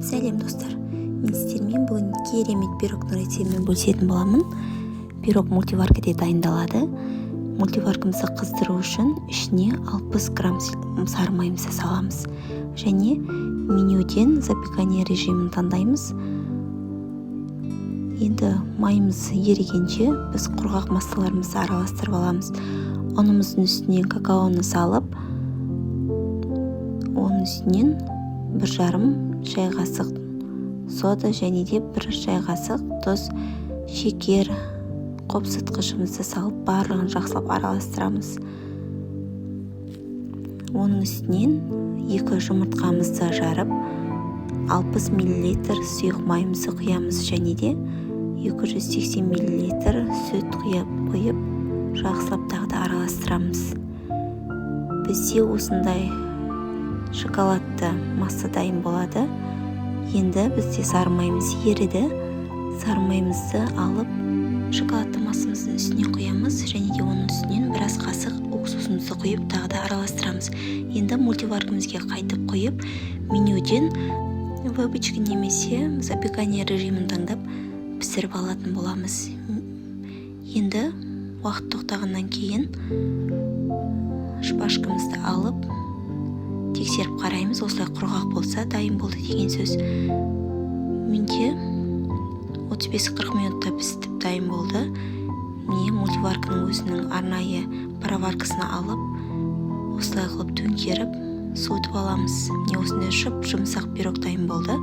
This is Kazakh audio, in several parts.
Сәлем, достар! Мен сіздермен бүгін керемет пирогтың рецептімен бөлісетін боламын. Пирог мультиваркаде дайындалады. Мультиваркамызды қыздыру үшін ішіне 60 грамм сары майымызды саламыз және менюден запекание режимін таңдаймыз. Енді майымыз ерігенше, біз құрғақ массаларымызды араластырып аламыз. Ұнымыздың үстіне какаоны салып, оның үстінен 1,5 шай қасық сода және де 1 шай қасық тұз, шекер, қопсытқышымызды салып, барлығын жақсылап араластырамыз. Оның үстінен екі жұмыртқамызды жарып, 60 мл сұйық майымызды құямыз және де 280 мл сүт құйып, жақсылап тағы да араластырамыз. Бізде осындай шоколадты масса дайын болады. Енді бізде сары майымыз еріді. Сары майымызды алып, шоколадты массамыздың үстіне құямыз және де оның үстінен біраз қасық уксусымызды құйып, тағы да араластырамыз. Енді мультиваркамызге қайтып құйып, менюден выпечка немесе запекание режимін таңдап, пісіріп алатын боламыз. Енді уақыт тоқтағаннан кейін шпажкамызды алып, тексеріп қараймыз. Осылай құрғақ болса, дайын болды деген сөз. Менде 35-40 минутта пісіп, дайын болды. Міне, мультиварканың өзінің арнайы пароваркасына алып, осылай қылып төңкеріп, суытып аламыз. Міне, осындай жұп жұмсақ пирог дайын болды.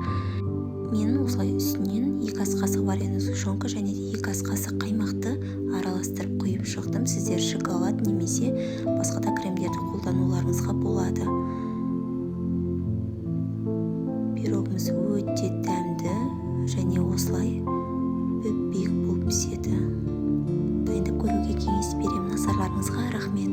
Мен осылай үстінен 2 ас қасық вареный сгущенка және де 2 ас қасық қаймақты араластырып құйып шықтым. Сіздер шоколад немесе басқа да кремдерді қолдануларыңызға болады. Пирогымыз өте дәмді және осылай біп биік болып піседі. Дайындап көруге кеңес беремін. Назарларыңызға рахмет!